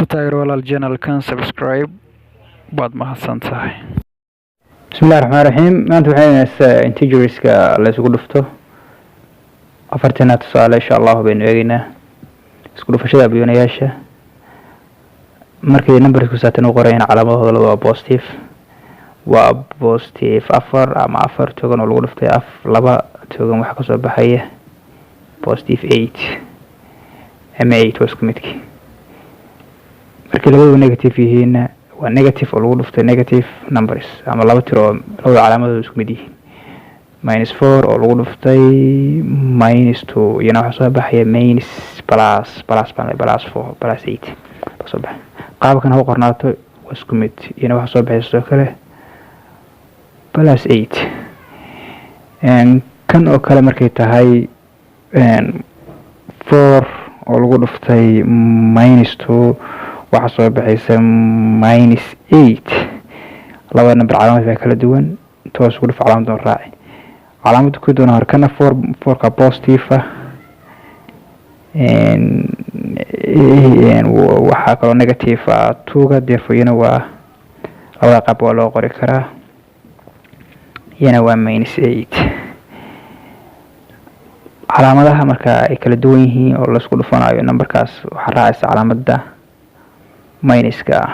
Ku taageer walaal channelkan subscribe. Waad mahadsan tahay. Bismillahi raxmaan raxiim. Maanta waxay eegnaysaa integerska la isugu dhufto. Afartana tusaale, insha Allahu, baynu eegeynaa isku dhufashada abiyoonayaasha. Markay numbersku saatan u qorayaan, calaamadahooda waa positive. Waa positive afar ama afar togan oo lagu dhuftay af laba togan, waxaa kasoo baxaya positive eight ama eight, waa isku midkii. Markay labaduba negative yihiinna, waa negative oo lagu dhuftay negative numbers ama laba tiro oo labada calaamadooda isku mid yihiin. Minus four oo lagu dhuftay minus two, iyana waxaa soo baxaya minus plus plus baan plus four, plus eight baa soo baxay. Qaabkan ha u qornaato, waa isku mid. Iyana waxaa soo baxay sidoo kale plus eight. Kan oo kale markay tahay four oo lagu dhuftay minus two, waxaa soo baxaysa minus eight. Labada number calaamad baa kala duwan. Toos ugu dhuf, calaamadan raaci, calaamada ku doona hor. Kana four, fourka positive ah. Waxaa kaloo negative ah two-ga. Therefore, iyana waa labada qaab waa loo qori karaa, iyana waa minus eight. Calaamadaha marka ay kala duwan yihiin oo laisku dhufanayo numberkaas, waxaa raacaysa calaamada minuska ah.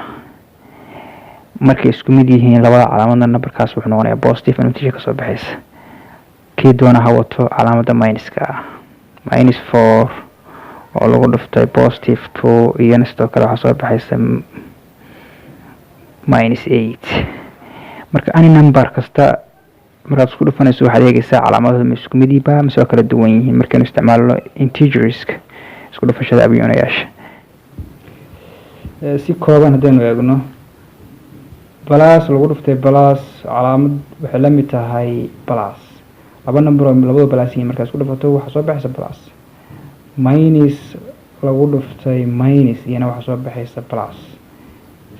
Markay isku mid yihiin labada calaamadna, numberkaas wuxuu noqonayaa positive, natiija kasoo baxaysa, kii doona ha wato calaamada minuska ah. Minus four oo lagu dhuftay positive two, iyana sidoo kale waxaa soo baxaysa minus eight. Marka any number kasta markaad isku dhufanayso, waxaad eegeysaa calaamadooda ma isku mid yihiin mise waa kala duwan yihiin, markaynu isticmaalno integerska, isku dhufashada abyoonayaasha. Si kooban haddaynu eegno, plus lagu dhuftay plus calaamad waxay la mid tahay plus. Laba number oo labada plus yihiin markaa isku dhufato, waxaa soo baxaysa plus. Minus lagu dhuftay minus, iyana waxaa soo baxaysa plus.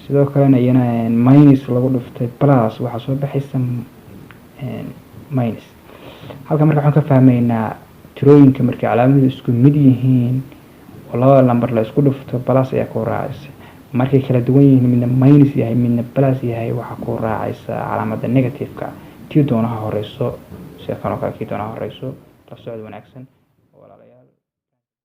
Sidoo kalena iyana minus lagu dhuftay plus, waxaa soo baxaysa minus. Halka marka waxaan ka fahmaynaa, tirooyinka markay calaamaduhu isku mid yihiin oo labada number la isku dhufto, plus ayaa ku raacaysa. Markay kala duwan yihiin, midna minus yahay, midna plus yahay, waxaa ku raacaysa calaamada negative-ka, tii doonaha horeyso. Sida kan oo kale, kii doonaha horeyso. La socod wanaagsan.